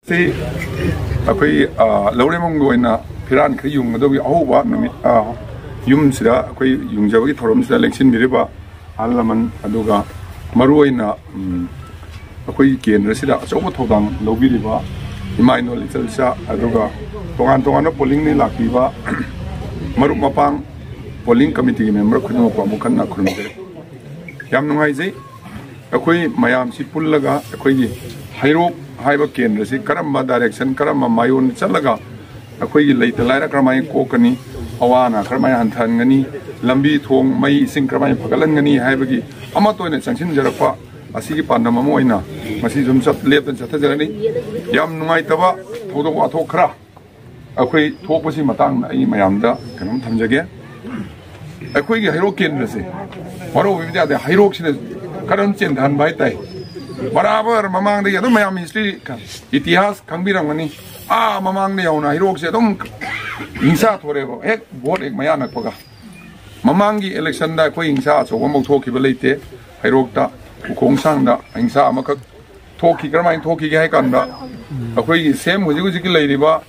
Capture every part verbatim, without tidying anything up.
ꯁꯤ ꯑꯩꯈꯣꯏ, ꯑ, ꯂꯧꯔꯦꯝꯕꯝꯒꯤ ꯑꯣꯏꯅ ꯐꯤꯔꯥꯟ ꯈꯔ ꯌꯨꯡꯒꯗꯧꯒꯤ ꯑꯍꯧꯕ ꯅꯨꯃꯤꯠ, ꯑ, ꯌꯨꯝꯁꯤꯗ ꯑꯩꯈꯣꯏ ꯌꯨꯡꯖꯕꯒꯤ ꯊꯧꯔꯝꯁꯤꯗ ꯂꯦꯡꯁꯤꯟꯕꯤꯔꯤꯕ ꯑꯍꯜ ꯂꯃꯟ, ꯑꯗꯨꯒ ꯃꯔꯨꯑꯣꯏꯅ, ꯎꯝ, ꯑꯩꯈꯣꯏꯒꯤ ꯀꯦꯟꯗ꯭ꯔꯁꯤꯗ ꯑꯆꯧꯕ ꯊꯧꯗꯥꯡ ꯂꯧꯕꯤꯔꯤꯕ ꯏꯃꯥ ꯏꯅꯣꯜ ꯏꯆꯜ ꯏꯆꯥ, ꯑꯗꯨꯒ ꯇꯣꯉꯥꯟ ꯇꯣꯉꯥꯟꯕ ꯄꯣꯂꯤꯡꯗꯒꯤ ꯂꯥꯛꯄꯤꯕ ꯃꯔꯨꯞ ꯃꯄꯥꯡ, ꯄꯣꯂꯤꯡ ꯀꯃꯤꯇꯤꯒꯤ ꯃꯦꯝꯕꯔ ꯈꯨꯗꯤꯡꯃꯛꯄꯨ ꯑꯃꯨꯛ ꯍꯟꯅ ꯈꯨꯔꯨꯝꯖꯔꯤ꯫ ꯌꯥꯝ ꯅꯨꯡꯉꯥꯏꯖꯩ꯫ ꯑꯩꯈꯣꯏ ꯃꯌꯥꯝꯁꯤ ꯄꯨꯜꯂꯒ ꯑꯩꯈꯣꯏꯒꯤ ꯍꯩꯔꯣꯛ ꯍꯥꯏꯕ ꯀꯦꯟꯗ꯭ꯔꯁꯤ ꯀꯔꯝꯕ ꯗꯥꯏꯔꯦꯛꯁꯟ, ꯀꯔꯝꯕ ꯃꯥꯏꯑꯣꯟꯗ ꯆꯠꯂꯒ ꯑꯩꯈꯣꯏꯒꯤ ꯂꯩꯇ ꯂꯥꯏꯔ ꯀꯔꯝꯍꯥꯏꯅ ꯀꯣꯛꯀꯅꯤ, ꯑꯋꯥ ꯑꯅꯥ ꯀꯔꯝꯍꯥꯏꯅ ꯍꯟꯊꯍꯟꯒꯅꯤ, ꯂꯝꯕꯤ ꯊꯣꯡ, ꯃꯩ ꯏꯁꯤꯡ ꯀꯔꯝꯍꯥꯏꯅ ꯐꯒꯠꯍꯟꯒꯅꯤ ꯍꯥꯏꯕꯒꯤ ꯑꯃꯠꯇ ꯑꯣꯏꯅ ꯆꯪꯁꯤꯟꯖꯔꯛꯄ ꯑꯁꯤꯒꯤ ꯄꯥꯟꯗꯝ ꯑꯃ ꯑꯣꯏꯅ ꯉꯁꯤ ꯁꯨꯝ ꯆꯠ-, ꯂꯦꯞꯇꯅ ꯆꯠꯊꯖꯔꯅꯤ꯫ ꯌꯥꯝ ꯅꯨꯡꯉꯥꯏꯇꯕ ꯊꯧꯗꯣꯛ ꯋꯥꯊꯣꯛ ꯈꯔ ꯑꯩꯈꯣꯏ ꯊꯣꯛꯄꯁꯤ ꯃꯇꯥꯡꯗ ꯑꯩ ꯃꯌꯥꯝꯗ ꯀꯩꯅꯣꯝ ꯊꯝꯖꯒꯦ꯫ ꯑꯩꯈꯣꯏꯒꯤ ꯍꯩꯔꯣꯛ ꯀꯦꯟꯗ꯭ꯔꯁꯦ ꯃꯔꯨ ꯑꯣꯏꯕꯗꯤ ꯌꯥꯗꯦ, ꯍꯩꯔꯣꯛꯁꯤꯗ ꯈꯔ ꯑꯗꯨꯝ ꯆꯦꯟꯊꯍꯟꯕ ꯍꯥꯏꯇꯥꯏ꯫ ꯕꯔꯥꯕꯔ ꯃꯃꯥꯡꯗꯒꯤ ꯑꯗꯨꯝ ꯃꯌꯥꯝ ꯍꯤꯁꯇ꯭ꯔꯤ, ꯏꯇꯤꯍꯥꯁ ꯈꯪꯕꯤꯔꯝꯒꯅꯤ꯫ ꯑꯥ ꯃꯃꯥꯡꯗ ꯌꯧꯅ ꯍꯩꯔꯣꯛꯁꯦ ꯑꯗꯨꯝ ꯍꯤꯡꯁꯥ ꯊꯣꯔꯛꯑꯦꯕ, ꯍꯦꯛ ꯚꯣꯠ ꯍꯦꯛ ꯃꯌꯥ ꯅꯛꯄꯒ꯫ ꯃꯃꯥꯡꯒꯤ ꯏꯂꯦꯛꯁꯟꯗ ꯑꯩꯈꯣꯏ ꯍꯤꯡꯁꯥ ꯑꯆꯧꯕ ꯑꯃꯐꯥꯎ ꯊꯣꯛꯈꯤꯕ ꯂꯩꯇꯦ ꯍꯩꯔꯣꯛꯇ꯫ ꯎꯈꯣꯡꯁꯥꯡꯗ ꯍꯤꯡꯁꯥ ꯑꯃꯈꯛ ꯊꯣꯛꯈꯤ꯫ ꯀꯔꯝꯍꯥꯏꯅ ꯊꯣꯛꯈꯤꯒꯦ ꯍꯥꯏ ꯀꯥꯟꯗ, ꯑꯩꯈꯣꯏꯒꯤ ꯁꯦꯝ ꯍꯧꯖꯤꯛ ꯍꯧꯖꯤꯛꯀꯤ ꯂꯩꯔꯤꯕ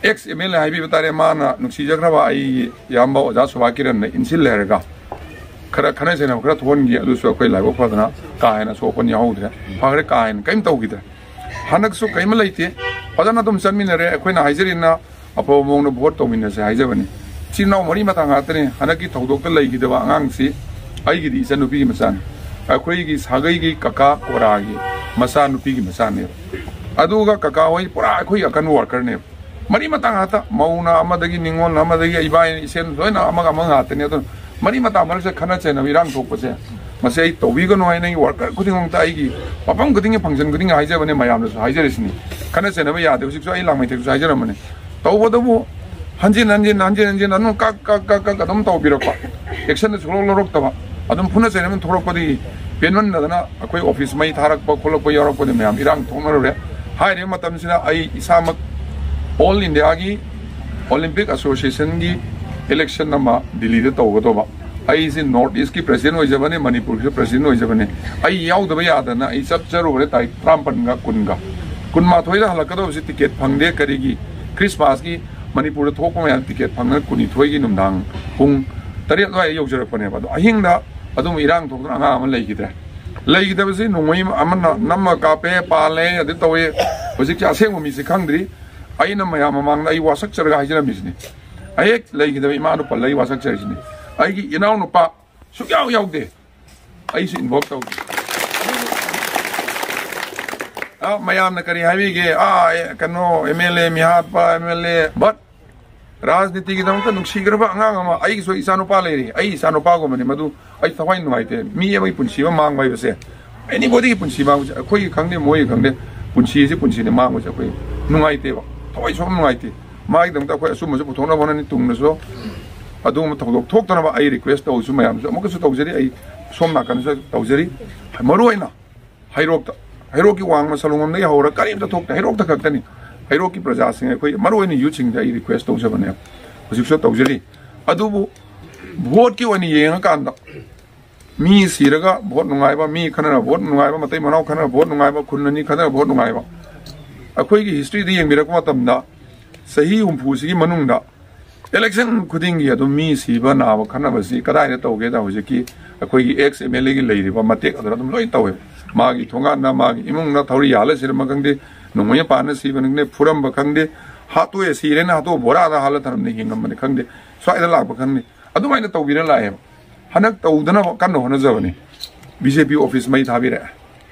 ꯑꯦꯛꯁ ꯑꯦꯝ ꯑꯦꯜ ꯑꯦ ꯍꯥꯏꯕꯤꯕ ꯇꯥꯔꯦ, ꯃꯥꯅ ꯅꯨꯡꯁꯤꯖꯈ꯭ꯔꯕ ꯑꯩꯒꯤ ꯏꯌꯥꯝꯕ ꯑꯣꯖꯥ ꯁꯨꯕꯥꯁ ꯀꯤꯔꯟꯅ ꯏꯟꯁꯤꯜꯂꯦ ꯍꯥꯏꯔꯒ ꯈꯔ ꯈꯠꯅ ꯆꯩꯅꯕ ꯈꯔ ꯊꯣꯛꯍꯟꯈꯤ꯫ ꯑꯗꯨꯁꯨ ꯑꯩꯈꯣꯏ ꯂꯥꯏꯕꯛ ꯐꯗꯅ ꯀꯥ ꯍꯦꯟꯅ ꯁꯣꯛꯄ ꯌꯥꯎꯍꯧꯗ꯭ꯔꯦ, ꯐꯈ꯭ꯔꯦ, ꯀꯥ ꯍꯦꯟꯅ ꯀꯔꯤꯝ ꯇꯧꯈꯤꯗ꯭ꯔꯦ꯫ ꯍꯟꯗꯛꯁꯨ ꯀꯔꯤꯝ ꯂꯩꯇꯦ, ꯐꯖꯅ ꯑꯗꯨꯝ ꯆꯠꯃꯤꯟꯅꯔꯦ꯫ ꯑꯩꯈꯣꯏꯅ ꯍꯥꯏꯖꯔꯤꯅ ꯑꯐꯕ ꯃꯑꯣꯡꯗ ꯚꯣꯠ ꯇꯧꯃꯤꯟꯅꯁꯦ ꯍꯥꯏꯖꯕꯅꯤ꯫ ꯏꯆꯤꯟ ꯏꯅꯥꯎ ꯃꯔꯤ ꯃꯇꯥ ꯉꯥꯛꯇꯅꯤ꯫ ꯍꯟꯗꯛꯀꯤ ꯊꯧꯗꯣꯛꯇ ꯂꯩꯈꯤꯗꯕ ꯑꯉꯥꯡꯁꯤ ꯑꯩꯒꯤꯗꯤ ꯏꯆꯟꯅꯨꯄꯤꯒꯤ ꯃꯆꯥꯅꯤ꯫ ꯑꯩꯈꯣꯏꯒꯤ ꯁꯥꯒꯩꯒꯤ ꯀꯀꯥ ꯀꯣꯔꯥꯒꯤ ꯃꯆꯥꯅꯨꯄꯤꯒꯤ ꯃꯆꯥꯅꯦꯕ꯫ ꯑꯗꯨꯒ ꯀꯀꯥ ꯍꯣꯏ ꯄꯨꯔꯥ ꯑꯩꯈꯣꯏꯒꯤ ꯑꯀꯟꯕ ꯋꯥꯔꯀꯔꯅꯦꯕ꯫ ꯃꯔꯤ ꯃꯇꯥ ꯉꯥꯛꯇ, ꯃꯧꯅ ꯑꯃꯗꯒꯤ, ꯅꯤꯉꯣꯜꯅ ꯑꯃꯗꯒꯤ, ꯏꯕꯥꯏ ꯏꯁꯦꯟ ꯂꯣꯏꯅ ꯑꯃꯒ ꯑꯃꯒ ꯉꯥꯛꯇꯅꯤ꯫ ꯑꯗꯨꯅ ꯃꯔꯤ ꯃꯇꯥ ꯃꯔꯛꯁꯦ ꯈꯠꯅ ꯆꯩꯅꯕ, ꯏꯔꯥꯡ ꯊꯣꯛꯄꯁꯦ, ꯃꯁꯤ ꯑꯩ ꯇꯧꯕꯤꯒꯅꯨ ꯍꯥꯏꯅ ꯑꯩ ꯋꯥꯔꯀꯔ ꯈꯨꯗꯤꯡꯃꯛꯇ, ꯑꯩꯒꯤ ꯃꯐꯝ ꯈꯨꯗꯤꯡꯒꯤ, ꯐꯪꯁꯟ ꯈꯨꯗꯤꯡꯒꯤ ꯍꯥꯏꯖꯕꯅꯦ, ꯃꯌꯥꯝꯗꯁꯨ ꯍꯥꯏꯖꯔꯤꯁꯤꯅꯤ꯫ ꯈꯠꯅ ꯆꯩꯅꯕ ꯌꯥꯗꯦ꯫ ꯍꯧꯖꯤꯛꯁꯨ ꯑꯩ ꯂꯥꯡꯃꯩꯊꯦꯛꯁꯨ ꯍꯥꯏꯖꯔꯝꯕꯅꯦ꯫ ꯇꯧꯕꯇꯕꯨ ꯍꯟꯖꯤꯟ ꯍꯟꯖꯤꯟ, ꯍꯟꯖꯤꯟ ꯍꯟꯖꯤꯟ ꯑꯗꯨꯝ ꯀꯛ, ꯀꯛ, ꯀꯛ, ꯀꯛ ꯑꯗꯨꯝ ꯇꯧꯕꯤꯔꯛꯄ, ꯑꯦꯛꯁꯟꯗ ꯁꯨꯡꯂꯧ ꯂꯧꯔꯛꯇꯕ, ꯑꯗꯨꯝ ꯐꯨꯅ ꯆꯩꯅꯕ ꯊꯣꯛꯂꯛꯄꯗꯒꯤ ꯄꯦꯟꯃꯟꯗꯗꯅ ꯑꯩꯈꯣꯏ ꯑꯣꯐꯤꯁ ꯃꯩ ꯊꯥꯔꯛꯄ ꯈꯣꯠꯂꯛꯄ ꯌꯥꯎꯔꯛꯄꯗ ꯃꯌꯥꯝ ꯏꯔꯥꯡ ꯊꯣꯛꯅꯔꯨꯔꯦ꯫ ꯍꯥꯏꯔꯤꯕ ꯃꯇꯝꯁꯤꯗ ꯑꯩ ꯏꯁꯥꯃꯛ ꯑꯣꯜ ꯏꯟꯗꯤꯌꯥꯒꯤ ꯑꯣꯂꯤꯝꯄꯤꯛ ꯑꯁꯣꯁꯤꯌꯦꯁꯟꯒꯤ ꯏꯂꯦꯛꯁꯟ ꯑꯃ ꯗꯤꯜꯂꯤꯗ ꯇꯧꯒꯗꯧꯕ꯫ ꯑꯩꯁꯦ ꯅꯣꯔꯠ ꯏꯁꯀꯤ ꯄ꯭ꯔꯦꯁꯤꯗꯦꯟ ꯑꯣꯏꯖꯕꯅꯦ, ꯃꯅꯤꯄꯨꯔꯒꯤꯁꯨ ꯄ꯭ꯔꯦꯁꯤꯗꯦꯟ ꯑꯣꯏꯖꯕꯅꯦ꯫ ꯑꯩ ꯌꯥꯎꯗꯕ ꯌꯥꯗꯅ ꯑꯩ ꯆꯠꯆꯔꯨꯔꯦ ꯇꯥꯔꯤꯛ ꯇꯔꯥꯃꯥꯄꯟꯒ ꯀꯨꯟꯒ꯫ ꯀꯨꯟꯃꯥꯊꯣꯏꯗ ꯍꯜꯂꯛꯀꯗꯧꯕꯁꯤ ꯇꯤꯀꯦꯠ ꯐꯪꯗꯦ꯫ ꯀꯔꯤꯒꯤ? ꯈ꯭ꯔꯤꯁꯃꯥꯁꯀꯤ ꯃꯅꯤꯄꯨꯔꯗ ꯊꯣꯛꯄ ꯃꯌꯥꯝ ꯇꯤꯀꯦꯠ ꯐꯪꯗꯅ ꯀꯨꯟꯅꯤꯊꯣꯏꯒꯤ ꯅꯨꯡꯗꯥꯡ ꯄꯨꯡ ꯇꯔꯦꯠ ꯑꯗꯨꯋꯥꯏꯗ ꯌꯧꯖꯔꯛꯄꯅꯦꯕ꯫ ꯑꯗꯣ ꯑꯍꯤꯡꯗ ꯑꯗꯨꯝ ꯏꯔꯥꯡ ꯊꯣꯛꯇꯅ ꯑꯉꯥꯡ ꯑꯃ ꯂꯩꯈꯤꯗ꯭ꯔꯦ꯫ ꯂꯩꯈꯤꯗꯕꯁꯤ ꯅꯣꯡꯃꯩ ꯑꯃꯅ ꯅꯝꯃ ꯀꯥꯞꯄꯦ, ꯄꯥꯜꯂꯦ, ꯑꯗꯨ ꯇꯧꯋꯦ꯫ ꯍꯧꯖꯤꯛꯁꯦ ꯑꯁꯦꯡꯕ ꯃꯤꯁꯤ ꯈꯪꯗ꯭ꯔꯤ꯫ ꯑꯩꯅ ꯃꯌꯥꯝ ꯃꯃꯥꯡꯗ ꯑꯩ ꯋꯥꯁꯛꯆꯔꯒ ꯍꯥꯏꯖꯔꯝꯃꯤꯁꯤꯅꯤ꯫ ꯍꯦꯛ ꯂꯩꯈꯤꯗꯕ ꯏꯃꯥ ꯅꯨꯄꯥ ꯂꯩ ꯋꯥꯁꯛꯆꯔꯤꯁꯤꯅꯤ꯫ ꯑꯩꯒꯤ ꯏꯅꯥꯎꯅꯨꯄꯥ ꯁꯨꯛꯌꯥꯎ ꯌꯥꯎꯗꯦ꯫ ꯑꯩꯁꯨ involve ꯇꯧꯗꯦ꯫ ꯑ, ꯃꯌꯥꯝꯅ ꯀꯔꯤ ꯍꯥꯏꯕꯤꯒꯦ? ꯑꯥ, ꯑꯦ, ꯀꯩꯅꯣ, MLA ꯃꯤꯍꯥꯠꯄ, MLA, but ꯔꯥꯖꯅꯤꯇꯤꯒꯤꯗꯃꯛꯇ ꯅꯨꯡꯁꯤꯈ꯭ꯔꯕ ꯑꯉꯥꯡ ꯑꯃ, ꯑꯩꯒꯤꯁꯨ ꯏꯆꯥꯅꯨꯄꯥ ꯂꯩꯔꯤ, ꯑꯩ ꯏꯆꯥꯅꯨꯄꯥꯒꯨꯝꯕꯅꯤ ꯃꯗꯨ꯫ ꯑꯩ ꯊꯋꯥꯏ ꯅꯨꯡꯉꯥꯏꯇꯦ꯫ ꯃꯤ ꯑꯃꯒꯤ ꯄꯨꯟꯁꯤ ꯑꯃ ꯃꯥꯡꯕ ꯍꯥꯏꯕꯁꯦ, anybodyꯒꯤ ꯄꯨꯟꯁꯤ ꯃꯥꯡꯕꯁꯦ, ꯑꯩꯈꯣꯏꯒꯤ ꯈꯪꯗꯦ, ꯃꯣꯏꯒꯤ ꯈꯪꯗꯦ, ꯄꯨꯟꯁꯤꯁꯦ ꯄꯨꯟꯁꯤꯅꯤ ꯃꯥꯡꯕꯁꯦ ꯑꯩꯈꯣꯏ ꯅꯨꯡꯉꯥꯏꯇꯦꯕ, ꯊꯋꯥꯏ ꯁꯨꯝ ꯅꯨꯡꯉꯥꯏꯇꯦ꯫ ꯃꯥꯒꯤꯗꯃꯛꯇ ꯑꯩꯈꯣꯏ ꯑꯆꯨꯝꯕꯁꯨ ꯄꯨꯊꯣꯛꯅꯕ ꯍꯣꯠꯅꯅꯤ꯫ ꯇꯨꯡꯗꯁꯨ ꯑꯗꯨꯒꯨꯝꯕ ꯊꯧꯗꯣꯛ ꯊꯣꯛꯇꯅꯕ ꯑꯩ request ꯇꯧꯕꯁꯨ ꯃꯌꯥꯝꯁꯨ ꯑꯃꯨꯛꯀꯁꯨ ꯇꯧꯖꯔꯤ꯫ ꯑꯩ ꯁꯣꯝ ꯅꯥꯀꯟꯗꯁꯨ ꯇꯧꯖꯔꯤ꯫ ꯃꯔꯨ ꯑꯣꯏꯅ ꯍꯩꯔꯣꯛꯇ, ꯍꯩꯔꯣꯛꯀꯤ ꯋꯥꯡꯃ ꯁꯂꯨꯡꯕꯝꯗꯒꯤ ꯍꯧꯔ ꯀꯔꯤꯝꯇ ꯊꯣꯛꯇꯦ, ꯍꯩꯔꯣꯛꯇ ꯈꯛꯇꯅꯤ꯫ ꯍꯩꯔꯣꯛꯀꯤ ꯄ꯭ꯔꯖꯥꯁꯤꯡ, ꯑꯩꯈꯣꯏ ꯃꯔꯨ ꯑꯣꯏꯅ youthꯁꯤꯡꯗ ꯑꯩ request ꯇꯧꯖꯕꯅꯦ, ꯍꯧꯖꯤꯛꯁꯨ ꯇꯧꯖꯔꯤ꯫ ꯑꯗꯨꯕꯨ voteꯀꯤ ꯑꯣꯏꯅ ꯌꯦꯡꯉꯀꯥꯟꯗ ꯃꯤ ꯁꯤꯔꯒ vote ꯅꯨꯡꯉꯥꯏꯕ, ꯃꯤ ꯈꯔꯅ vote ꯅꯨꯡꯉꯥꯏꯕ, ꯃꯇꯩ ꯃꯅꯥꯎ ꯈꯔꯅ vote ꯅꯨꯡꯉꯥꯏꯕ, ꯈꯨꯟ ꯑꯅꯤ ꯈꯔꯅ vote ꯅꯨꯡꯉꯥꯏꯕ꯫ ꯑꯩꯈꯣꯏꯒꯤ historyꯗ ꯌꯦꯡꯕꯤꯔꯛꯄ ꯃꯇꯝꯗ ꯆꯍꯤ ꯍꯨꯝꯐꯨꯁꯤꯒꯤ ꯃꯅꯨꯡꯗ election ꯈꯨꯗꯤꯡꯒꯤ ꯑꯗꯨꯝ ꯃꯤ ꯁꯤꯕ ꯅꯥꯕ ꯈꯠꯅꯕꯁꯤ ꯀꯗꯥꯏꯗ ꯇꯧꯒꯦꯗ ꯍꯧꯖꯤꯛꯀꯤ ꯑꯩꯈꯣꯏꯒꯤ ex MLAꯒꯤ ꯂꯩꯔꯤꯕ ꯃꯇꯦꯛ ꯑꯗꯨꯗ ꯑꯗꯨꯝ ꯂꯣꯏ ꯇꯧꯋꯦ꯫ ꯃꯥꯒꯤ ꯊꯣꯡꯒꯥꯟꯗ, ꯃꯥꯒꯤ ꯏꯃꯨꯡꯅ ꯊꯧꯔꯤ ꯌꯥꯜꯂ ꯁꯤꯔꯝꯕ ꯈꯪꯗꯦ, ꯅꯣꯡꯃꯩ ꯄꯥꯟꯅ ꯁꯤꯕꯅꯤ ꯈꯪꯗꯦ, ꯐꯨꯔꯝꯕ ꯈꯪꯗꯦ, ꯍꯥꯠꯇꯣꯛꯑꯦ ꯁꯤꯔꯦꯅ ꯍꯥꯠꯇꯣꯛꯑ ꯕꯣꯔꯥꯗ ꯍꯥꯜꯂ ꯊꯅꯝꯅ ꯍꯤꯡꯉꯝꯕꯅꯤ ꯈꯪꯗꯦ, ꯁ꯭ꯋꯥꯏꯗ ꯂꯥꯛꯄ ꯈꯪꯗꯦ, ꯑꯗꯨꯃꯥꯏꯅ ꯇꯧꯕꯤꯔ ꯂꯥꯛꯑꯦꯕ꯫ ꯍꯟꯗꯛ ꯇꯧꯗꯅꯕ ꯀꯟꯅ ꯍꯣꯠꯅꯖꯕꯅꯤ꯫ BJP office ꯃꯩ ꯊꯥꯕꯤꯔꯛꯑꯦ,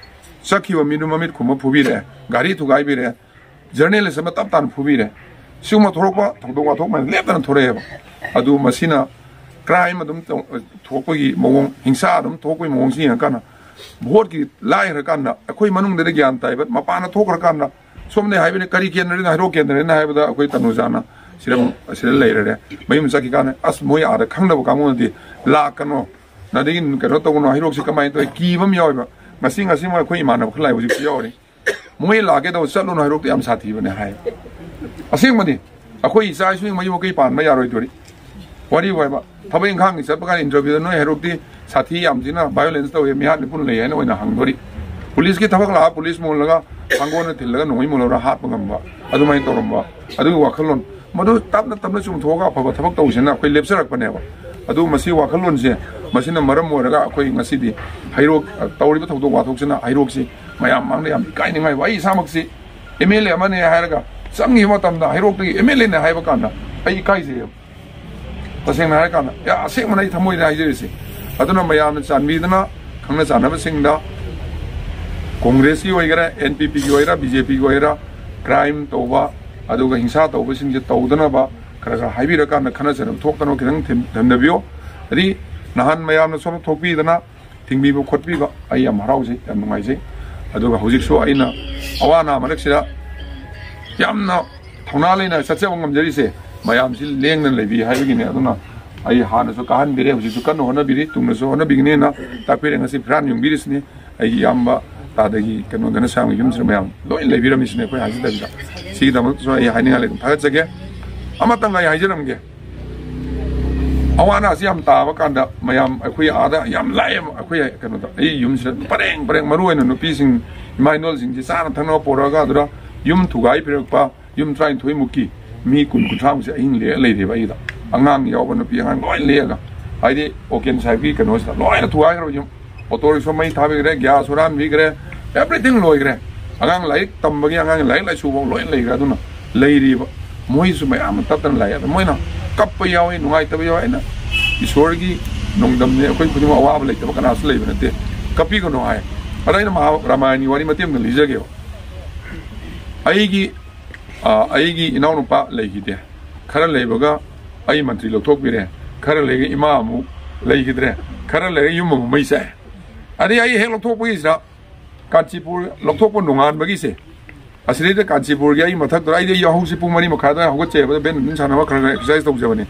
ꯆꯠꯈꯤꯕ ꯃꯤꯗꯨ ꯃꯃꯤꯠ ꯈꯨꯝꯕ ꯐꯨꯕꯤꯔꯛꯑꯦ, ꯒꯥꯔꯤ ꯊꯨꯒꯥꯏꯕꯤꯔꯛꯑꯦ, journalist ꯑꯃ ꯇꯞ ꯇꯥꯅ ꯐꯨꯕꯤꯔꯦ꯫ ꯁꯤꯒꯨꯝꯕ ꯊꯣꯔꯛꯄ ꯊꯧꯗꯣꯛ ꯋꯥꯊꯣꯛ ꯃꯌꯥꯝ ꯂꯦꯞꯇꯅ ꯊꯣꯔꯛꯑꯦꯕ꯫ ꯑꯗꯨ ꯃꯁꯤꯅ crime ꯑꯗꯨꯝ ꯇꯧ-, ꯊꯣꯛꯄꯒꯤ ꯃꯑꯣꯡ, ꯍꯤꯡꯁꯥ ꯑꯗꯨꯝ ꯊꯣꯛꯄꯒꯤ ꯃꯑꯣꯡꯁꯤ ꯌꯦꯡꯉꯀꯥꯟꯗ, voteꯀꯤ ꯂꯥꯏꯈ꯭ꯔꯀꯥꯟꯗ ꯑꯩꯈꯣꯏ ꯃꯅꯨꯡꯗꯗꯤ ꯒ꯭ꯌꯥꯟ ꯇꯥꯏꯕ, ꯃꯄꯥꯟꯗ ꯊꯣꯛꯈ꯭ꯔꯀꯥꯟꯗ ꯁꯣꯝꯗ ꯍꯥꯏꯕꯅꯤ, ꯀꯔꯤ ꯀꯦꯟꯗ꯭ꯔꯅ ꯍꯩꯔꯣꯛ ꯀꯦꯟꯗ꯭ꯔꯅ ꯍꯥꯏꯕꯗ ꯑꯩꯈꯣꯏ ꯇꯅꯨꯖꯥꯅ ꯁꯤꯗ, ꯁꯤꯗ ꯂꯩꯔꯦ꯫ ꯃꯌꯨꯝ ꯆꯠꯈꯤꯀꯥꯟꯗ, "ꯑꯁ, ꯃꯣꯏ ꯑꯥꯗ ꯈꯪꯗꯕ ꯀꯥꯡꯕꯨꯅꯗꯤ ꯂꯥꯛꯀꯅꯣ, ꯑꯗꯒꯤ ꯀꯩꯅꯣ ꯇꯧꯒꯅꯣ, ꯍꯩꯔꯣꯛꯁꯤ ꯀꯃꯥꯏꯅ ꯇꯧꯋꯤ?" ꯀꯤꯕ ꯑꯃ ꯌꯥꯎꯋꯦꯕ꯫ ꯉꯁꯤ, ꯉꯁꯤ ꯃꯣꯏ ꯑꯩꯈꯣꯏ ꯏꯃꯥꯟꯅꯕ ꯈꯔ ꯂꯥꯛꯑꯦ, ꯍꯧꯖꯤꯛꯁꯨ ꯌꯥꯎꯔꯤ꯫ "ꯃꯣꯏ ꯂꯥꯛꯀꯦ ꯇꯧꯕ, ꯆꯠꯂꯨꯅꯨ, ꯍꯩꯔꯣꯛꯇ ꯌꯥꯝ ꯁꯥꯊꯤꯕꯅꯦ" ꯍꯥꯏ꯫ ꯑꯁꯦꯡꯕꯅꯤ꯫ ꯑꯩꯈꯣꯏ ꯏꯆꯥ ꯏꯁꯨꯒꯤ ꯃꯌꯨꯝ ꯃꯀꯩ ꯄꯥꯟꯕ ꯌꯥꯔꯣꯏꯗꯣꯔꯤ꯫ ꯋꯥꯔꯤ ꯍꯥꯏꯕ, ꯊꯕꯛ ꯏꯪꯈꯥꯡꯒꯤ ꯆꯠꯄ ꯀꯥꯟꯗ interviewꯗ, "ꯅꯣꯏ ꯍꯩꯔꯣꯛꯇꯤ ꯁꯥꯊꯤ ꯌꯥꯝ ꯊꯤꯅ violence ꯇꯧꯋꯦ, ꯃꯤꯍꯥꯠ ꯃꯤꯄꯨꯟ ꯂꯩ" ꯍꯥꯏꯅ ꯑꯣꯏꯅ ꯍꯪꯗꯣꯔꯤ꯫ Policeꯀꯤ ꯊꯕꯛ ꯂꯥꯛꯑ police ꯃꯨꯜꯂꯒ ꯊꯥꯡꯒꯣꯜꯅ ꯊꯤꯜꯂꯒ ꯅꯣꯡꯃꯩ ꯃꯨꯜꯍꯧꯔ ꯍꯥꯠꯄ ꯉꯝꯕ, ꯑꯗꯨꯃꯥꯏꯅ ꯇꯧꯔꯝꯕ, ꯑꯗꯨꯒꯤ ꯋꯥꯈꯜꯂꯣꯟ ꯃꯗꯨ ꯇꯞꯅ ꯇꯞꯅ ꯆꯨꯝꯊꯣꯛꯑꯒ ꯑꯐꯕ ꯊꯕꯛ ꯇꯧꯁꯦꯅ ꯑꯩꯈꯣꯏ ꯂꯦꯞꯆꯔꯛꯄꯅꯦꯕ꯫ ꯑꯗꯨ ꯃꯁꯤ ꯋꯥꯈꯜꯂꯣꯟꯁꯦ, ꯃꯁꯤꯅ ꯃꯔꯝ ꯑꯣꯏꯔꯒ ꯑꯩꯈꯣꯏ ꯉꯁꯤꯗꯤ ꯍꯩꯔꯣꯛ, ꯇꯧꯔꯤꯕ ꯊꯧꯗꯣꯛ ꯋꯥꯊꯣꯛꯁꯤꯅ ꯍꯩꯔꯣꯛꯁꯤ ꯃꯌꯥꯝ ꯃꯥꯡꯗ ꯌꯥꯝ ꯏꯀꯥꯏꯅꯤꯡꯉꯥꯏ ꯑꯣꯏ꯫ ꯑꯩ ꯏꯁꯥꯃꯛꯁꯤ ꯑꯦꯝ ꯑꯦꯜ ꯑꯦ ꯑꯃꯅꯦ ꯍꯥꯏꯔꯒ ꯆꯪꯈꯤꯕ ꯃꯇꯝꯗ ꯍꯩꯔꯣꯛꯇꯒꯤ ꯑꯦꯝ ꯑꯦꯜ ꯑꯦꯅꯦ ꯍꯥꯏꯕ ꯀꯥꯟꯗ ꯑꯩ ꯏꯀꯥꯏꯖꯩꯌꯦꯕ꯫ ꯇꯁꯦꯡꯅ ꯍꯥꯏꯔꯀꯥꯟꯗ, ꯌꯥ, ꯑꯁꯦꯡꯕꯅ ꯑꯩ ꯊꯃꯣꯏꯗ ꯍꯥꯏꯖꯔꯤꯁꯦ꯫ ꯑꯗꯨꯅ ꯃꯌꯥꯝꯅ ꯆꯥꯟꯕꯤꯗꯨꯅ ꯈꯪꯅ ꯆꯥꯟꯅꯕꯁꯤꯡꯗ, ꯀꯣꯡꯒ꯭ꯔꯦꯁꯀꯤ ꯑꯣꯏꯒꯦꯔꯥ, ꯑꯦꯟ ꯄꯤ ꯄꯤꯒꯤ ꯑꯣꯏꯒꯦꯔꯥ, ꯕꯤ ꯖꯦ ꯄꯤꯒꯤ ꯑꯣꯏꯒꯦꯔꯥ, ꯀ꯭ꯔꯥꯏꯝ ꯇꯧꯕ, ꯑꯗꯨꯒ ꯍꯤꯡꯁꯥ ꯇꯧꯕꯁꯤꯡꯁꯦ ꯇꯧꯗꯅꯕ ꯈꯔ ꯈꯔ ꯍꯥꯏꯕꯤꯔꯀꯥꯟꯗ ꯈꯠꯅ ꯆꯩꯅꯕ ꯊꯣꯛꯇꯅꯕ ꯈꯤꯇꯪ ꯊꯦꯝ-, ꯊꯦꯝꯅꯕꯤꯌꯣ꯫ ꯑꯗꯩ ꯅꯍꯥꯟ ꯃꯌꯥꯝꯅ ꯁꯣꯝꯗ ꯊꯣꯛꯄꯤꯗꯅ ꯊꯤꯡꯕꯤꯕ ꯈꯣꯠꯄꯤꯕ ꯑꯩ ꯌꯥꯝ ꯍꯔꯥꯎꯖꯩ, ꯌꯥꯝ ꯅꯨꯡꯉꯥꯏꯖꯩ꯫ ꯑꯗꯨꯒ ꯍꯧꯖꯤꯛꯁꯨ ꯑꯩꯅ ꯑꯋꯥ ꯑꯅꯥ ꯃꯔꯛꯁꯤꯗ ꯌꯥꯝꯅ ꯊꯧꯅꯥ ꯂꯩꯅ ꯆꯠꯆꯕ ꯉꯝꯖꯔꯤꯁꯦ ꯃꯌꯥꯝꯁꯤ ꯂꯦꯡꯗꯅ ꯂꯩꯕꯤ ꯍꯥꯏꯕꯒꯤꯅꯦ꯫ ꯑꯗꯨꯅ ꯑꯩ ꯍꯥꯟꯅꯁꯨ ꯀꯥꯍꯟꯕꯤꯔꯦ, ꯍꯧꯖꯤꯛꯁꯨ ꯀꯟꯅ ꯍꯣꯠꯅꯕꯤꯔꯤ, ꯇꯨꯡꯗꯁꯨ ꯍꯣꯠꯅꯕꯤꯒꯅꯦꯅ ꯇꯥꯛꯄꯤꯔꯦ꯫ ꯉꯁꯤ ꯐꯤꯔꯥꯟ ꯌꯨꯡꯕꯤꯔꯤꯁꯤꯅꯤ ꯑꯩꯒꯤ ꯏꯌꯥꯝꯕ ꯇꯥꯗꯒꯤ ꯀꯩꯅꯣꯗꯅ ꯁꯥꯡꯕ ꯌꯨꯝꯁꯤꯗ ꯃꯌꯥꯝ ꯂꯣꯏ ꯂꯩꯕꯤꯔꯝꯃꯤꯁꯤꯅꯦ ꯑꯩꯈꯣꯏ ꯍꯥꯏꯖꯗꯕꯤꯗ꯫ ꯁꯤꯒꯤꯗꯃꯛꯇꯁꯨ ꯑꯩ ꯍꯥꯏꯅꯤꯡꯉꯥꯏ ꯂꯩꯇꯅ ꯊꯥꯒꯠꯆꯒꯦ꯫ ꯑꯃꯇꯪ ꯑꯩ ꯍꯥꯏꯖꯔꯝꯒꯦ꯫ ꯑꯋꯥ ꯑꯅꯥꯁꯤ ꯌꯥꯝ ꯇꯥꯕ ꯀꯥꯟꯗ ꯃꯌꯥꯝ ꯑꯩꯈꯣꯏ ꯑꯥꯗ ꯌꯥꯝ ꯂꯥꯛꯑꯦꯕ꯫ ꯑꯩꯈꯣꯏ ꯀꯩꯅꯣꯗ, ꯑꯩ ꯌꯨꯝꯁꯤꯗ ꯄꯔꯦꯡ ꯄꯔꯦꯡ, ꯃꯔꯨ ꯑꯣꯏꯅ ꯅꯨꯄꯤꯁꯤꯡ, ꯏꯃꯥ ꯏꯅꯣꯜꯁꯤꯡꯁꯤ ꯆꯥꯅ ꯊꯛꯅꯕ ꯄꯨꯔꯛꯑꯒ ꯑꯗꯨꯗ ꯌꯨꯝ ꯊꯨꯒꯥꯏ ꯄꯤꯔꯛꯄ, ꯌꯨꯝ ꯇꯔꯥꯅꯤꯊꯣꯏꯃꯨꯛꯀꯤ ꯃꯤ ꯀꯨꯟ ꯀꯨꯟꯊ꯭ꯔꯥꯃꯨꯛꯁꯦ ꯑꯍꯤꯡ ꯂꯦꯛꯑ ꯂꯩꯔꯦꯕ ꯑꯩꯒꯤꯗ꯫ ꯑꯉꯥꯡ ꯌꯥꯎꯕ, ꯅꯨꯄꯤ ꯑꯉꯥꯡ ꯂꯣꯏ ꯂꯦꯛꯑꯒ, ꯍꯥꯏꯗꯤ ꯑꯣꯀꯦꯟ ꯁꯥꯍꯦꯕꯀꯤ ꯀꯩꯅꯣꯁꯤꯗ ꯂꯣꯏꯅ ꯊꯨꯒꯥꯏꯈ꯭ꯔꯕ ꯌꯨꯝ꯫ ꯑꯣꯇꯣ ꯔꯤꯛꯁꯣ ꯃꯩ ꯊꯥꯕꯤꯈ꯭ꯔꯦ, ꯒ꯭ꯌꯥꯁ ꯍꯨꯔꯥꯟꯕꯤꯈ꯭ꯔꯦ, everything ꯂꯣꯏꯈ꯭ꯔꯦ꯫ ꯑꯉꯥꯡ ꯂꯥꯏꯔꯤꯛ ꯇꯝꯕꯒꯤ, ꯑꯉꯥꯡꯒꯤ ꯂꯥꯏꯔꯤꯛ ꯂꯥꯏꯁꯨꯐꯥꯎ ꯂꯣꯏ ꯂꯩꯈ꯭ꯔꯦ꯫ ꯑꯗꯨꯅ ꯂꯩꯔꯤꯕ ꯃꯣꯏꯁꯨ ꯃꯌꯥꯝ ꯑꯃ ꯇꯠꯇꯅ ꯂꯥꯛꯑꯦ꯫ ꯑꯗꯣ ꯃꯣꯏꯅ ꯀꯞꯄ ꯌꯥꯎꯏ, ꯅꯨꯡꯉꯥꯏꯇꯕ ꯌꯥꯎꯏ꯫ ꯑꯩꯅ ꯏꯁꯣꯔꯒꯤ ꯅꯣꯡꯗꯝꯅꯦ, ꯑꯩꯈꯣꯏ ꯈꯨꯗꯤꯡꯃꯛ ꯑꯋꯥꯕ ꯂꯩꯇꯕ ꯀꯅꯥꯁꯨ ꯂꯩꯕ ꯅꯠꯇꯦ, ꯀꯞꯄꯤꯒꯅꯨ ꯍꯥꯏ꯫ ꯑꯗ ꯑꯩꯅ ꯃꯍꯥ-, ꯔꯥꯃꯥꯌꯟꯒꯤ ꯋꯥꯔꯤ ꯃꯇꯦꯛ ꯑꯃ ꯂꯤꯖꯒꯦꯕ꯫ ꯑꯩꯒꯤ, ꯑ, ꯑꯩꯒꯤ ꯏꯅꯥꯎꯅꯨꯄꯥ ꯂꯩꯈꯤꯗꯦ꯫ ꯈꯔ ꯂꯩꯕꯒ ꯑꯩ ꯃꯟꯇ꯭ꯔꯤ ꯂꯧꯊꯣꯛꯄꯤꯔꯦ꯫ ꯈꯔ ꯂꯩꯔꯒ ꯏꯃꯥ ꯑꯃꯨꯛ ꯂꯩꯈꯤꯗ꯭ꯔꯦ꯫ ꯈꯔ ꯂꯩꯔꯒ ꯌꯨꯝ ꯑꯃꯨꯛ ꯃꯩ ꯆꯥꯛꯑꯦ꯫ ꯑꯗꯩ ꯑꯩ ꯍꯦꯛ ꯂꯧꯊꯣꯛꯄꯒꯤꯁꯤꯗ ꯀꯥꯟꯆꯤꯄꯨꯔ ꯂꯧꯊꯣꯛꯄ ꯅꯣꯡꯉꯥꯟꯕꯒꯤꯁꯦ, ꯑꯁꯤꯗꯩꯗ ꯀꯥꯟꯆꯤꯄꯨꯔꯒꯤ ꯑꯩ ꯃꯊꯛꯇ, ꯑꯩꯗꯤ ꯌꯥꯍꯧꯁꯤ ꯄꯨꯡ ꯃꯔꯤ ꯃꯈꯥꯏ ꯑꯗꯨꯋꯥꯏ ꯍꯧꯒꯠꯆꯩꯑꯕ, badminton ꯁꯥꯟꯅꯕ ꯈꯔ ꯈꯔ exercise ꯇꯧꯖꯕꯅꯤ꯫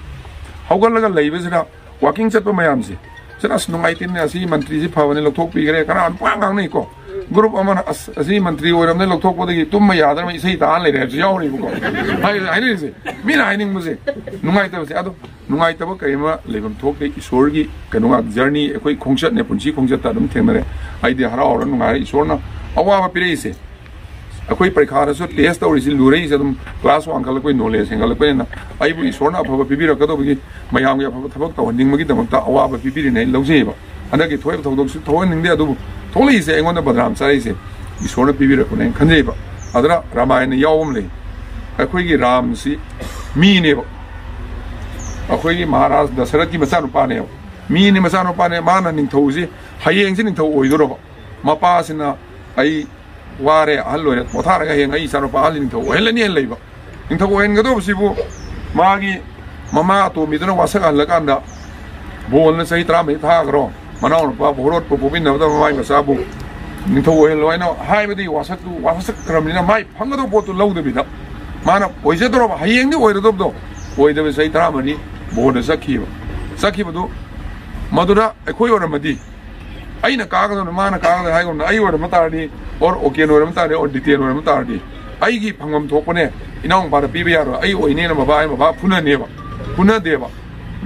ꯍꯧꯒꯠꯂꯒ ꯂꯩꯕꯁꯤꯗ walking ꯆꯠꯄ ꯃꯌꯥꯝꯁꯦ, ꯁꯤꯅ "ꯑꯁ, ꯅꯨꯡꯉꯥꯏꯇꯦꯅꯦ, ꯑꯁꯤ ꯃꯟꯇ꯭ꯔꯤꯁꯤ ꯐꯕꯅꯤ, ꯂꯧꯊꯣꯛꯄꯤꯈ꯭ꯔꯦ", ꯀꯅꯥ ꯄꯨꯡꯉꯥꯡ ꯉꯥꯡꯅꯩꯀꯣ꯫ Group ꯑꯃꯅ, "ꯑꯁ, ꯑꯁꯤ ꯃꯟꯇ꯭ꯔꯤ ꯑꯣꯏꯔꯝꯅꯦ, ꯂꯧꯊꯣꯛꯄꯗꯒꯤ ꯇꯨꯝꯕ ꯌꯥꯗ꯭ꯔꯕ ꯏꯁꯩ ꯇꯥꯔ ꯂꯩꯔꯦ" ꯍꯥꯏꯕꯁꯨ ꯌꯥꯎꯔꯤꯕꯀꯣ꯫ ꯍꯥꯏ-, ꯍꯥꯏꯅꯔꯤꯁꯦ, ꯃꯤꯅ ꯍꯥꯏꯅꯤꯡꯕꯁꯦ, ꯅꯨꯡꯉꯥꯏꯇꯕꯁꯦ꯫ ꯑꯗꯣ ꯅꯨꯡꯉꯥꯏꯇꯕ ꯀꯔꯤ ꯑꯃ ꯂꯩꯐꯝ ꯊꯣꯛꯇꯦ꯫ ꯏꯁꯣꯔꯒꯤ ꯀꯩꯅꯣ ꯉꯥꯛ, journey, ꯑꯩꯈꯣꯏ ꯈꯣꯡꯆꯠꯅꯦ, ꯄꯨꯟꯁꯤ ꯈꯣꯡꯆꯠꯇ ꯑꯗꯨꯝ ꯊꯦꯡꯅꯔꯦ꯫ ꯑꯩꯗꯤ ꯍꯔꯥꯎꯔ ꯅꯨꯡꯉꯥꯏꯔꯦ꯫ ꯏꯁꯣꯔꯅ ꯑꯋꯥꯕ ꯄꯤꯔꯛꯏꯁꯦ, ꯑꯩꯈꯣꯏ ꯄꯔꯤꯈꯥꯗꯁꯨ ꯇꯦꯁ ꯇꯧꯔꯤꯁꯤ, ꯂꯨꯔꯛꯏꯁꯦ ꯑꯗꯨꯝ ꯀ꯭ꯂꯥꯁ ꯋꯥꯡꯈꯠꯂꯛꯄꯩ, ꯅꯣꯂꯦꯖ ꯍꯦꯟꯒꯠꯂꯛꯄꯅꯤꯅ ꯑꯩꯕꯨ ꯏꯁꯣꯔꯅ ꯑꯐꯕ ꯄꯤꯕꯤꯔꯛꯀꯗꯧꯕꯒꯤ, ꯃꯌꯥꯝꯒꯤ ꯑꯐꯕ ꯊꯕꯛ ꯇꯧꯍꯟꯅꯤꯡꯕꯒꯤꯗꯃꯛꯇ ꯑꯋꯥꯕ ꯄꯤꯕꯤꯔꯤꯅꯦ ꯑꯩ ꯂꯧꯖꯩꯑꯕ꯫ ꯍꯟꯗꯛꯀꯤ ꯊꯣꯛꯏꯕ ꯊꯧꯗꯣꯛꯁꯤ ꯊꯣꯛꯍꯟꯅꯤꯡꯗꯦ, ꯑꯗꯨꯕꯨ ꯊꯣꯛꯂꯛꯏꯁꯦ, ꯑꯩꯉꯣꯟꯗ ꯕꯗꯅꯥꯝ ꯆꯥꯔꯛꯏꯁꯦ ꯏꯁꯣꯔꯅ ꯄꯤꯕꯤꯔꯛꯄꯅꯦꯅ ꯈꯟꯖꯩꯕ꯫ ꯑꯗꯨꯅ ꯔꯥꯃꯥꯌꯟꯗ ꯌꯥꯎꯕ ꯑꯃ ꯂꯩ, ꯑꯩꯈꯣꯏꯒꯤ ꯔꯥꯝꯁꯤ ꯃꯤꯅꯦꯕ, ꯑꯩꯈꯣꯏꯒꯤ ꯃꯍꯥꯔꯥꯖ ꯗꯁꯔꯠꯀꯤ ꯃꯆꯥꯅꯨꯄꯥꯅꯦꯕ꯫ ꯃꯤꯅꯤ, ꯃꯆꯥꯅꯨꯄꯥꯅꯦ, ꯃꯥꯅ ꯅꯤꯡꯊꯧꯁꯤ, ꯍꯌꯦꯡꯁꯤ ꯅꯤꯡꯊꯧ ꯑꯣꯏꯗꯣꯔꯕ꯫ ꯃꯄꯥꯁꯤꯅ "ꯑꯩ ꯋꯥꯔꯦ, ꯑꯍꯜ ꯑꯣꯏꯔꯦ, ꯄꯣꯊꯥꯔꯒ ꯍꯌꯦꯡ ꯑꯩ ꯏꯆꯥꯅꯨꯄꯥ ꯑꯍꯜ ꯅꯤꯡꯊꯧ ꯑꯣꯏꯍꯜꯂꯅꯤ" ꯍꯥꯏꯅ ꯂꯩꯕ꯫ ꯅꯤꯡꯊꯧ ꯑꯣꯏꯍꯟꯒꯗꯧꯕꯁꯤꯕꯨ ꯃꯥꯒꯤ ꯃꯃꯥ ꯑꯇꯣꯝꯕꯤꯗꯨꯅ ꯋꯥꯁꯛꯍꯜꯂꯀꯥꯟꯗ, ꯕꯣꯜꯅ ꯆꯍꯤ ꯇꯔꯥꯃꯔꯤ ꯊꯥꯈ꯭ꯔꯣ, ꯃꯅꯥꯎꯅꯨꯄꯥ ꯚꯣꯔꯣꯠꯄꯨ ꯄꯣꯛꯃꯤꯟꯅꯕꯗ ꯃꯃꯥꯏ ꯃꯆꯥꯕꯨ ꯅꯤꯡꯊꯧ ꯑꯣꯏꯍꯜꯂꯣ ꯍꯥꯏꯅ ꯍꯥꯏꯕꯗꯤ ꯋꯥꯁꯛꯇꯨ, ꯋꯥꯁꯛꯈ꯭ꯔꯕꯅꯤꯅ ꯃꯥꯏ ꯐꯪꯒꯗꯧꯕ ꯄꯣꯠꯇꯨ ꯂꯧꯗꯕꯤꯗ, ꯃꯥꯅ ꯑꯣꯏꯖꯗꯧꯔꯕ, ꯍꯌꯦꯡꯗꯤ ꯑꯣꯏꯔꯗꯧꯕꯗꯣ, ꯑꯣꯏꯗꯕ ꯆꯍꯤ ꯇꯔꯥꯃꯔꯤ ꯕꯣꯔꯗ ꯆꯠꯈꯤꯕ꯫ ꯆꯠꯈꯤꯕꯗꯨ ꯃꯗꯨꯗ ꯑꯩꯈꯣꯏ ꯑꯣꯏꯔꯝꯃꯗꯤ, ꯑꯩꯅ ꯀꯥꯒꯗꯕꯅꯤ, ꯃꯥꯅ ꯀꯥꯒꯗꯕꯅꯤ ꯍꯥꯏꯒꯨꯝꯅ, ꯑꯩ ꯑꯣꯏꯔꯝꯕ ꯇꯥꯔꯗꯤ, ꯑꯣꯔ ꯑꯣꯀꯦꯟ ꯑꯣꯏꯔꯝꯕ ꯇꯥꯔꯗꯤ, ꯑꯣꯔ ꯗꯤꯇꯦꯟ ꯑꯣꯏꯔꯝꯕ ꯇꯥꯔꯗꯤ, ꯑꯩꯒꯤ ꯐꯪꯐꯝ ꯊꯣꯛꯄꯅꯦ, ꯏꯅꯥꯎ ꯅꯨꯄꯥꯗ ꯄꯤꯕ ꯌꯥꯔꯣꯏ, ꯑꯩ ꯑꯣꯏꯅꯦꯅ ꯕꯕꯥ ꯍꯥꯏ, ꯕꯕꯥ ꯐꯨꯅꯅꯦꯕ꯫ ꯐꯨꯅꯗꯦꯕ꯫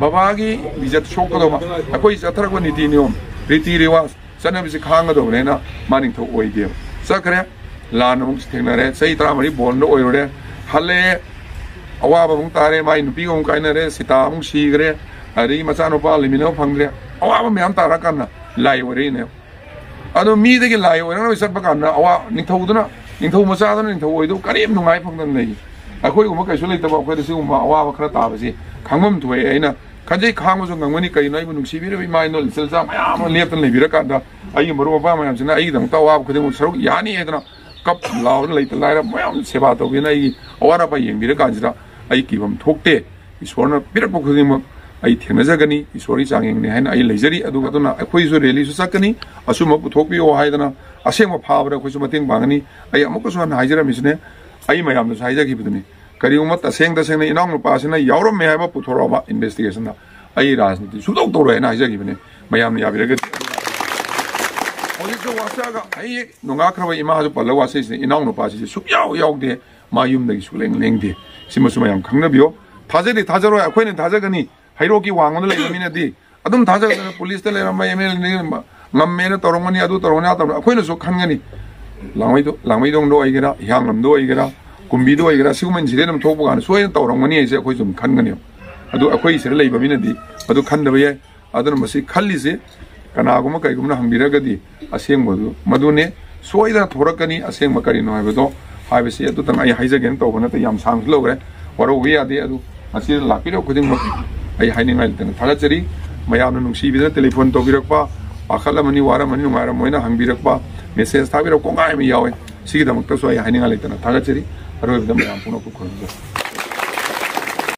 ꯕꯕꯥꯒꯤ ꯏꯖꯠ ꯁꯣꯛꯀꯗꯧꯕ, ꯑꯩꯈꯣꯏ ꯆꯠꯊꯔꯛꯄ ꯅꯤꯇꯤ ꯅꯤꯌꯣꯝ, ꯔꯤꯇꯤ ꯔꯤꯋꯥꯖ, ꯆꯠꯅꯕꯤꯁꯤ ꯈꯥꯡꯒꯗꯧꯕꯅꯦꯅ ꯃꯥ ꯅꯤꯡꯊꯧ ꯑꯣꯏꯗꯦꯕ꯫ ꯆꯠꯈ꯭ꯔꯦ, ꯂꯥꯟ ꯑꯃꯨꯛ ꯊꯦꯡꯅꯔꯦ, ꯆꯍꯤ ꯇꯔꯥꯃꯔꯤ ꯕꯣꯟꯗ ꯑꯣꯏꯔꯨꯔꯦ, ꯍꯜꯂꯛꯑꯦ, ꯑꯋꯥꯕ ꯑꯃꯨꯛ ꯇꯥꯔꯦ, ꯃꯥꯏ ꯅꯨꯄꯤꯒ ꯑꯃꯨꯛ ꯀꯥꯏꯅꯔꯦ, ꯁꯤꯇꯥ ꯑꯃꯨꯛ ꯁꯤꯈ꯭ꯔꯦ, ꯑꯗꯒꯤ ꯃꯆꯥꯅꯨꯄꯥ ꯂꯩꯃꯤꯟꯅꯕ ꯐꯪꯗ꯭ꯔꯦ, ꯑꯋꯥꯕ ꯃꯌꯥꯝ ꯇꯥꯔꯀꯥꯟꯗ ꯂꯥꯏ ꯑꯣꯏꯔꯛꯏꯅꯦꯕ꯫ ꯑꯗꯣ ꯃꯤꯗꯒꯤ ꯂꯥꯏ ꯑꯣꯏꯔꯛꯅꯕ ꯆꯠꯄ ꯀꯥꯟꯗ ꯑꯋꯥ-, ꯅꯤꯡꯊꯧꯗꯨꯅ, ꯅꯤꯡꯊꯧ ꯃꯆꯥꯗꯨꯅ ꯅꯤꯡꯊꯧ ꯑꯣꯏꯗꯧ ꯀꯔꯤꯝ ꯅꯨꯡꯉꯥꯏ ꯐꯪꯗꯅ ꯂꯩ꯫ ꯑꯩꯈꯣꯏꯒꯨꯝꯕ ꯀꯩꯁꯨ ꯂꯩꯇꯕ ꯑꯩꯈꯣꯏꯗ ꯁꯤꯒꯨꯝꯕ ꯑꯋꯥꯕ ꯈꯔ ꯇꯥꯕꯁꯤ ꯈꯪꯐꯝ ꯊꯣꯛꯑꯦ꯫ ꯑꯩꯅ ꯈꯟꯖꯩ, ꯈꯥꯡꯕꯁꯨ ꯉꯝꯒꯅꯤ꯫ ꯀꯩꯅꯣ, ꯑꯩꯕꯨ ꯅꯨꯡꯁꯤꯕꯤꯔꯤꯕ ꯏꯃꯥ ꯏꯆꯤꯜ ꯏꯆꯥ ꯃꯌꯥꯝ ꯑꯃ ꯂꯦꯞꯇꯅ ꯂꯩꯕꯤꯔꯀꯥꯟꯗ, ꯑꯩꯒꯤ ꯃꯔꯨꯞ ꯃꯄꯥꯡ ꯃꯌꯥꯝꯁꯤꯅ ꯑꯩꯒꯤꯗꯃꯛꯇ ꯑꯋꯥꯕ ꯈꯨꯗꯤꯡꯃꯛ ꯁꯔꯨꯛ ꯌꯥꯅꯤ ꯍꯥꯏꯗꯅ ꯀꯞ ꯂꯥꯎꯗꯅ ꯂꯩꯇ ꯂꯥꯏꯔ ꯃꯌꯥꯝ ꯁꯦꯕꯥ ꯇꯧꯕꯤꯅ ꯑꯩꯒꯤ ꯑꯋꯥꯠ ꯑꯄꯥ ꯌꯦꯡꯕꯤꯔꯀꯥꯟꯁꯤꯗ ꯑꯩ ꯀꯤꯐꯝ ꯊꯣꯛꯇꯦ꯫ ꯏꯁꯣꯔꯅ ꯄꯤꯔꯛꯄ ꯈꯨꯗꯤꯡꯃꯛ ꯑꯩ ꯊꯦꯡꯅꯖꯒꯅꯤ, ꯏꯁꯣꯔꯒꯤ ꯆꯥꯡꯌꯦꯡꯅꯤ ꯍꯥꯏꯅ ꯑꯩ ꯂꯩꯖꯔꯤ꯫ ꯑꯗꯨꯒ ꯑꯗꯨꯅ ꯑꯩꯈꯣꯏꯁꯨ ꯔꯦꯂꯤꯁꯨ ꯆꯠꯀꯅꯤ, ꯑꯆꯨꯝꯕ ꯄꯨꯊꯣꯛꯄꯤꯌꯣ ꯍꯥꯏꯗꯅ ꯑꯁꯦꯡꯕ ꯐꯥꯕꯗ ꯑꯩꯈꯣꯏꯁꯨ ꯃꯇꯦꯡ ꯄꯥꯡꯒꯅꯤ꯫ ꯑꯩ ꯑꯃꯨꯛꯀꯁꯨ ꯍꯟꯅ ꯍꯥꯏꯖꯔꯝꯃꯤꯁꯤꯅꯦ, ꯑꯩ ꯃꯌꯥꯝꯗꯁꯨ ꯍꯥꯏꯖꯈꯤꯕꯗꯨꯅꯤ, ꯀꯔꯤꯒꯨꯝꯕ ꯇꯁꯦꯡ ꯇꯁꯦꯡꯅ ꯏꯅꯥꯎꯅꯨꯄꯥꯁꯤꯅ ꯌꯥꯎꯔꯝꯃꯦ ꯍꯥꯏꯕ ꯄꯨꯊꯣꯔꯛꯑꯕ ꯏꯟꯚꯦꯁꯇꯤꯒꯦꯁꯟꯗ, ꯑꯩ ꯔꯥꯖꯅꯤꯇꯤ ꯁꯨꯡꯇꯧ ꯇꯧꯔꯣꯏ ꯍꯥꯏꯅ ꯍꯥꯏꯖꯈꯤꯕꯅꯤ꯫ ꯃꯌꯥꯝꯅ ꯌꯥꯕꯤꯔꯒꯗꯤ꯫ ꯍꯧꯖꯤꯛꯁꯨ ꯋꯥꯁꯛꯑꯒ ꯑꯩ ꯍꯦꯛ ꯅꯣꯡꯉꯥꯈ꯭ꯔꯕ ꯏꯃꯥꯁꯨ ꯄꯜꯂꯒ ꯋꯥꯁꯛꯏꯁꯤꯅ, ꯏꯅꯥꯎꯅꯨꯄꯥꯁꯤꯁꯨ ꯁꯨꯛꯌꯥꯎ ꯌꯥꯎꯗꯦ, ꯃꯥ ꯌꯨꯝꯗꯒꯤ ꯁꯨꯛꯂꯦꯡ ꯂꯦꯡꯗꯦ꯫ ꯁꯤꯃꯁꯨ ꯃꯌꯥꯝ ꯈꯪꯅꯕꯤꯌꯣ꯫ ꯊꯥꯖꯗꯤ ꯊꯥꯖꯔꯣꯏ, ꯑꯩꯈꯣꯏꯅ ꯊꯥꯖꯒꯅꯤ꯫ ꯍꯩꯔꯣꯛꯀꯤ ꯋꯥꯡꯃꯗ ꯂꯩꯕ ꯃꯤꯅꯗꯤ ꯑꯗꯨꯝ ꯊꯥꯖꯒꯗꯅ ꯄꯨꯂꯤꯁꯇ ꯂꯩꯔꯝꯕ ꯑꯦꯝ ꯑꯦꯜ ꯑꯦ ꯉꯝꯃꯦꯅ ꯇꯧꯔꯝꯒꯅꯤ, ꯑꯗꯨ ꯇꯧꯔꯝꯒꯅꯤ, ꯑꯗꯥ ꯇꯧꯔꯝꯒꯅꯤ꯫ ꯑꯩꯈꯣꯏꯅꯁꯨ ꯈꯟꯒꯅꯤ꯫ ꯂꯥꯡꯃꯩꯗꯣ-, ꯂꯥꯡꯃꯩꯗꯣꯡꯗ ꯑꯣꯏꯒꯦꯔꯥ, ꯍꯤꯌꯥꯡꯂꯝꯗ ꯑꯣꯏꯒꯦꯔꯥ, ꯀꯨꯝꯕꯤꯗ ꯑꯣꯏꯒꯦꯔꯥ, ꯁꯤꯒꯨꯝꯕ incident ꯑꯃ ꯊꯣꯛꯄ ꯀꯥꯟꯗ ꯁꯣꯏꯗꯅ ꯇꯧꯔꯝꯒꯅꯤ ꯍꯥꯏꯁꯦ ꯑꯩꯈꯣꯏ ꯁꯨꯝ ꯈꯟꯒꯅꯦꯕ꯫ ꯑꯗꯨ ꯑꯩꯈꯣꯏ ꯁꯤꯗ ꯂꯩꯕ ꯃꯤꯅꯗꯤ ꯑꯗꯨ ꯈꯟꯗꯕ ꯌꯥꯏ꯫ ꯑꯗꯨꯅ ꯃꯁꯤ ꯈꯜꯂꯤꯁꯦ ꯀꯅꯥꯒꯨꯝꯕ ꯀꯩꯒꯨꯝꯕꯅ ꯍꯪꯕꯤꯔꯒꯗꯤ ꯑꯁꯦꯡꯕꯗꯨ ꯃꯗꯨꯅꯦ꯫ ꯁꯣꯏꯗꯅ ꯊꯣꯔꯛꯀꯅꯤ꯫ ꯑꯁꯦꯡꯕ ꯀꯔꯤꯅꯣ ꯍꯥꯏꯕꯗꯣ, ꯍꯥꯏꯕꯁꯤ ꯑꯗꯨꯇꯪ ꯑꯩ ꯍꯥꯏꯖꯒꯦꯅ ꯇꯧꯕ ꯅꯠꯇꯦ꯫ ꯌꯥꯝ ꯁꯥꯡꯁꯨ ꯂꯧꯈ꯭ꯔꯦ꯫ ꯋꯥꯔꯧꯕ ꯌꯥꯗꯦ꯫ ꯑꯗꯨ ꯃꯁꯤꯗ ꯂꯥꯛꯄꯤꯔꯕ ꯈꯨꯗꯤꯡꯃꯛ ꯑꯩ ꯍꯥꯏꯅꯤꯡꯉꯥꯏ ꯂꯩꯇꯅ ꯊꯥꯒꯠꯆꯔꯤ꯫ ꯃꯌꯥꯝꯅ ꯅꯨꯡꯁꯤꯕꯤꯗꯅ telephone ꯇꯧꯕꯤꯔꯛꯄ, ꯄꯥꯈꯠꯂꯝꯃꯅꯤ, ꯋꯥꯔꯝꯃꯅꯤ, ꯅꯨꯡꯉꯥꯏꯔꯝꯃꯣꯏꯅ ꯍꯪꯕꯤꯔꯛꯄ, message ꯊꯥꯕꯤꯔꯛꯄ ꯀꯣꯡꯒꯥꯏ ꯑꯃ ꯌꯥꯎꯋꯦ꯫ ꯁꯤꯒꯤꯗꯃꯛꯇꯁꯨ ꯑꯩ ꯍꯥꯏꯅꯤꯡꯉꯥꯏ ꯂꯩꯇꯅ ꯊꯥꯒꯠꯆꯔꯤ꯫ ꯑꯔꯣꯏꯕꯗ ꯃꯌꯥꯝ ꯄꯨꯝꯅꯃꯛꯄꯨ ꯈꯨꯔꯨꯝꯖꯔꯤ꯫